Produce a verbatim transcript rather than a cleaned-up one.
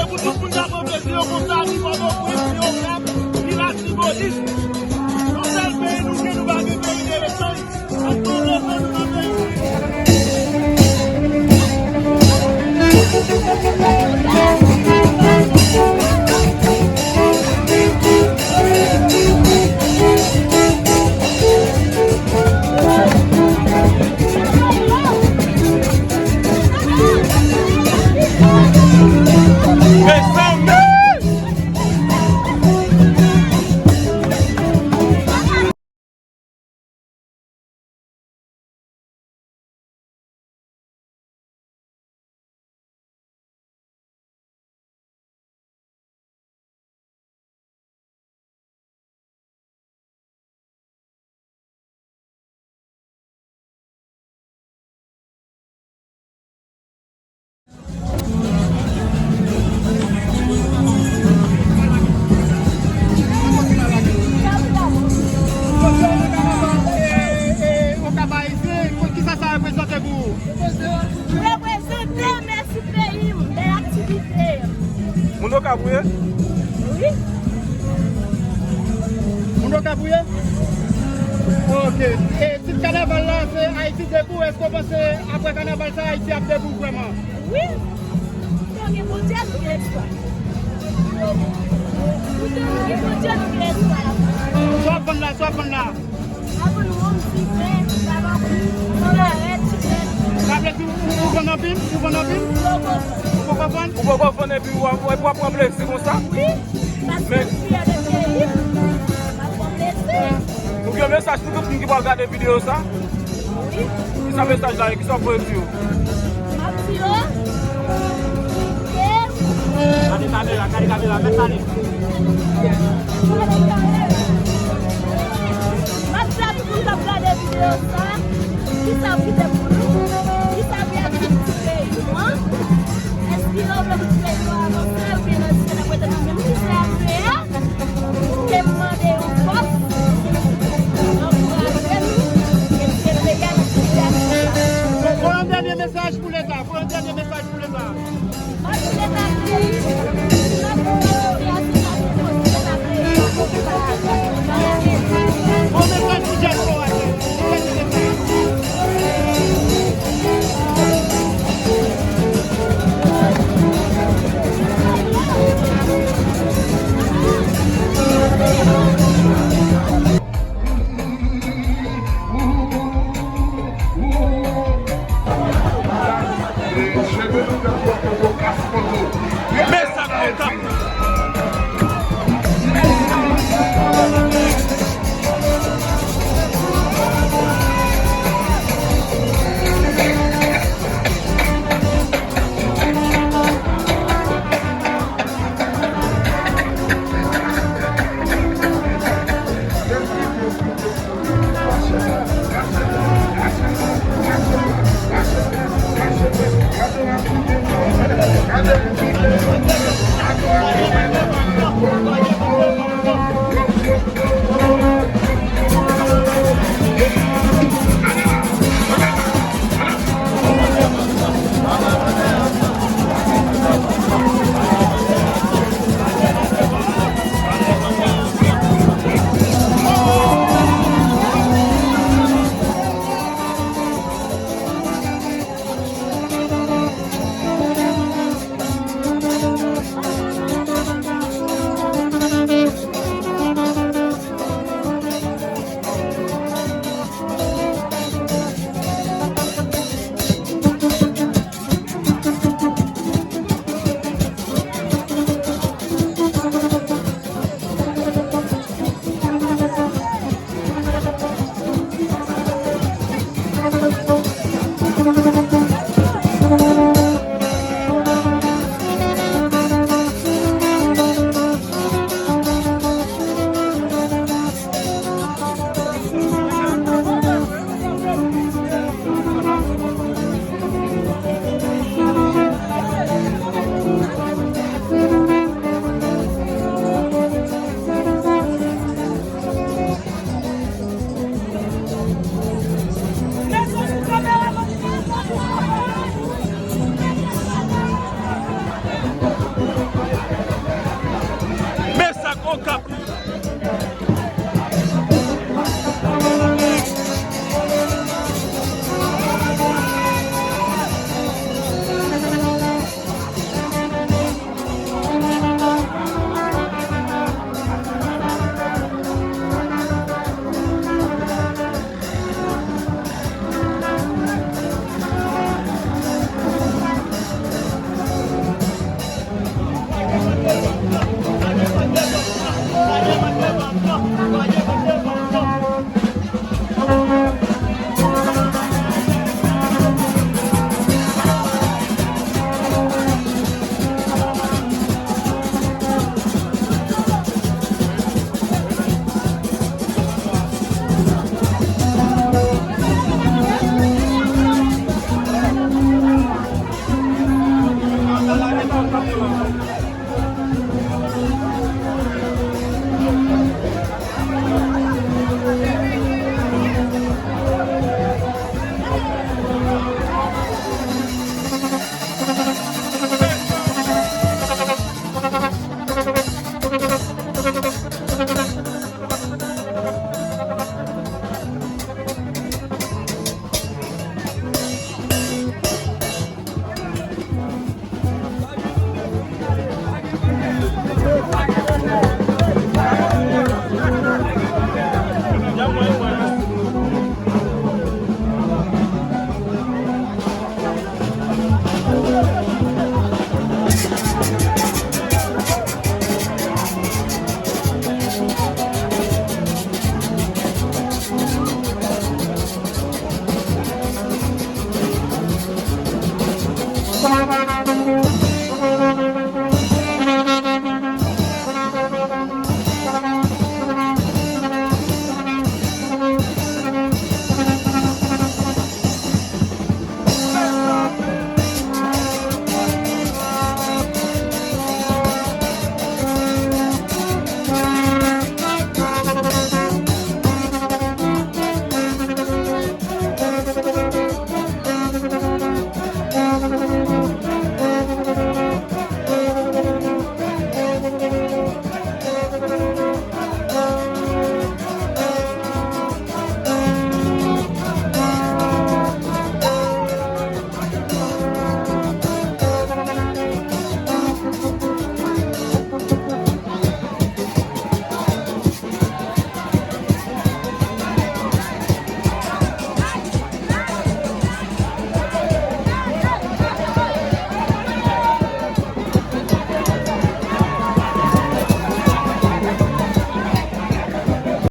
Pou tout moun ka pran plezi yo konsa, ni Pòtoprens, ni Okap, ni Latibonit. Yon sèl peyi nou gen, nou pa gen peyi de lechans. Ann pran plezi nou nan peyi nou. Okap Ayisyen, kisa sa reprezante pou ou? Reprezante, mèsi peyi m, bèl aktivite. Moun Okap ou ye? Wi. Moun Okap ou ye? Ok. E tit kanaval la, se Ayiti debou. Èske w panse apre kanaval sa, Ayiti ap debou vrèman? Wi. Si nou gen Bondye, nou gen espwa. Si nou gen Bondye, nou gen espwa. Sa w ap vann la, sa w ap vann la? Apre nou, wonm, diven, tabakou, sigarèt, chikèt. Sa vle di ou, ou vann anpil? Ou vann anpil? Poko. Ou poko vann? Ou poko vann epi w ap, w ap pran plezi konsa? Wi, paske m fyè de peyi m, m ap pran plezi. Ou gen mesaj pou tout moun ki pral gade videyo sa? Wi. Kisa mesaj la ye? Kisa w vle di yo? M ap di yo, ke... Gade kamera, gade kamera, mèt pale. M ap di a tout moun k ap gade videyo sa, kisa w kite pou nou, kisa w vle di pou ti peyi nou an. Èske w vle pou ti peyi nou an avanse, oubyen nan se n ap rete nan menm mizè ap fè a? Ke m mande yon fòs, ankouraje nou, epi ke peyi a nou kite a konsa. Bon, yon dènye mesaj pou Leta, bon, yon dènye mesaj pou Leta. Mwen di Leta peyi, si n ap fè yon peyi a, si n ap fè yon peyi a, bon mesaj pou dyaspora, yon dènye mesaj.